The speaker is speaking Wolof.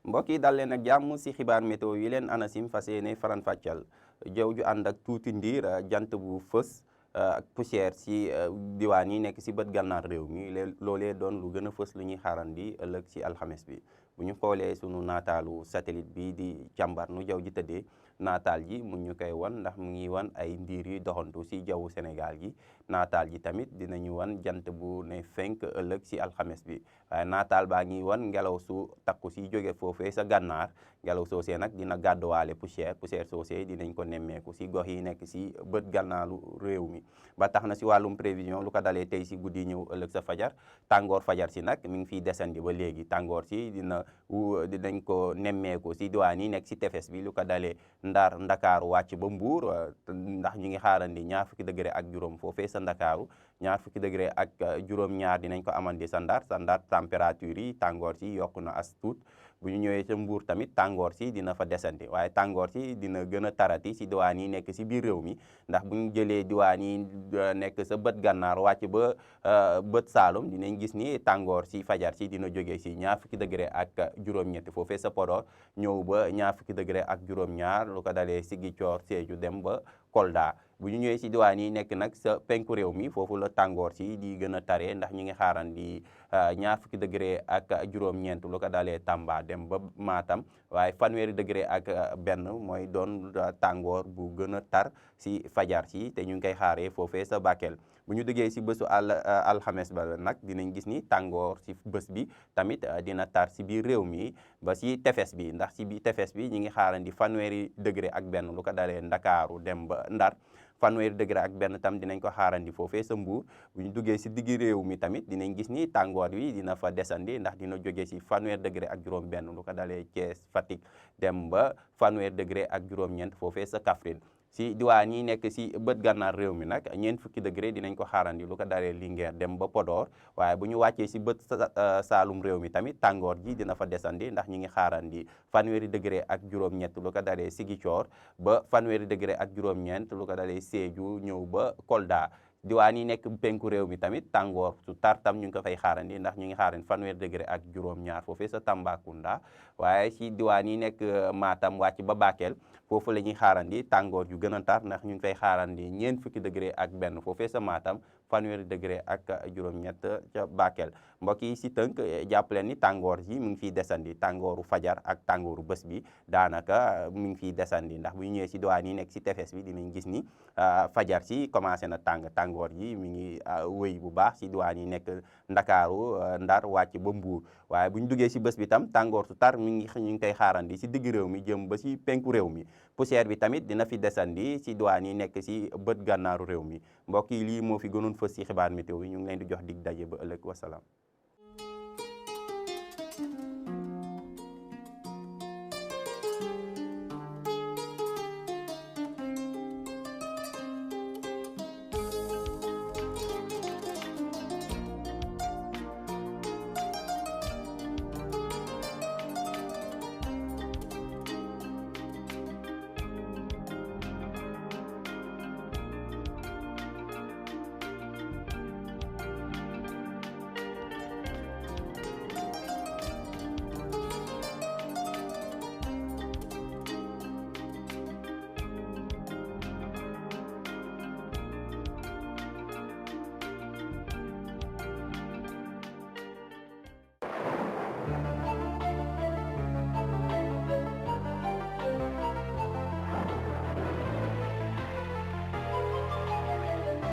mbokk yi dal leen ak jàmm si xibaar météo yi leen ANACIM fas yéene faran-fàccal jaww ju ànd ak tuuti ndiir jant bu fës ak poussière si diwaan yi nekk si bët gànnaar réew mi loolee doon lu gën a fës lu ñuy xaarandi ëllëg si alxames bi bu ñu xoolee sunu naataalu satellite bi di càmbar nu jaww ji tëddee naataal ji mu ñu koy wan ndax mu ngi wan ay ndiir yu doxantu si jawwu Sénégal gi naataal ji tamit dinañu wan jant bu ne fenk ëllëg si alxames bi waaye naataal baa ngi wan ngelaw su takku si jóge foofee sa gànnaar ngelaw soosee nag dina gàdduwaale poussière soosee dinañ ko nemmeeku si gox yi nekk si bët gànnaaru réew mi ba tax na si wàllum prévision lu ko dalee tey si guddi ñëw ëllëg sa fajar tàngoor fajar si nag mi ngi fiy desandi ba léegi tàngoor si dinañ ko nemmeeku si diwaan yi nekk si tefes bi lu ko dalee Ndar Ndakaaru wàcc ba Mbuur ndax ñu ngi xaarandi ñaar fukki degré ak juróom foofee sa Ndakaaru ñaar fukki degré ak juróom-ñaar dinañ ko amandi sa Ndar température yi tàngoor si yokku na as tuut bu ñu ñëwee ca Mbuur tamit tàngoor si dina fa desandi waaye tàngoor si dina gën a tarati si diwaan yi nekk si biir réew mi ndax bu ñu jëlee diwaan yi nekk sa bët gànnaar wàcc ba bët Saalum dinañ gis ni tàngoor si fajar si dina jógee si ñaar fukki degré ak juróom-ñetti foofee sa Podor ñëw ba ñaar fukki degré ak juróom-ñaar lu ko dalee Ziguinchor Sédhiou dem ba Kolda bu ñu ñëwee si diwaan yi nekk nag sa penku réew mi foofu la tàngoor si di gën a tare ndax ñu ngi xaarandi ñaar fukki degré ak juróom-ñeent lu ko dalee Tamba dem ba Matam waaye fanweeri degré ak benn mooy doon tàngoor bu gën a tar si fajar si te ñu ngi koy xaaree foofee sa Bakel bu ñu duggee si bésu alxames ba nag dinañ gis ni tàngoor si bés bi tamit dina tar si biir réew mi ba si tefes bi ndax si biir tefes bi ñu ngi xaarandi fanweeri degré ak benn lu ko dalee Ndakaaru dem ba Ndar fanweeri degré ak benn tam dinañ ko xaarandi foofee sa Mbuur bu ñu duggee si diggi réew mi tamit dinañ gis ni tàngoor wi dina fa desandi ndax dina jógee si fanweeri degré ak juróom benn lu ko dalee Thiès Fatick dem ba fanweeri degré ak juróom-ñeent foofee sa Kaffrine si diwaan yi nekk si bët gànnaar réew mi nag ñeent fukki degré dinañ ko xaarandi lu ko dalee Linguère dem ba Podor waaye bu ñu wàccee si bët saalum réew mi tamit tàngoor ji dina fa desandi ndax ñi ngi xaarandi fanweeri degré ak juróom-ñett lu ko dalee Ziguinchor ba fanweeri degré ak juróom-ñeent lu ko dalee Sédhiou ñëw ba Kolda diwaan yi nekk penku réew mi tamit tàngoor su tar tam ñu ngi ko fay xaarandi ndax ñu ngi xaarandi fanweeri degré ak juróom-ñaar foofee sa Tambacounda waaye si diwaan yi nekk Matam wàcc ba Bakel foofu la ñuy xaarandi tàngoor yu gën a tar ndax ñu ngi fay xaarandi ñeent fukki degré ak benn foofee sa Matam fanweeri degré ak juróom-ñett ca Bakel mbokk yi si tënk jàpp leen ni tàngoor ji mu ngi fiy desandi tàngooru fajar ak tàngooru bés bi daanaka mu ngi fiy desandi ndax bu ñu ñëwee si diwaan yi nekk si tefes bi dinañ gis ni fajar si commencé na tàngoor ji mi ngi wëy bu baax si diwaan yi nekk Ndakaaru Ndar wàcc ba Mbuur waaye bu ñu duggee si bés bi tam tàngoor su tar ñu ngi koy xaarandi si digg réew mi jëm ba si penku réew mi poussière bi tamit dina fi desandi si diwaan yi nekk si bët gànnaaru réew mi mbokk yi lii moo fi gënoon fës si xibaar météo yi ñu ngi leen di jox dig daje ba ëllëg wasalaam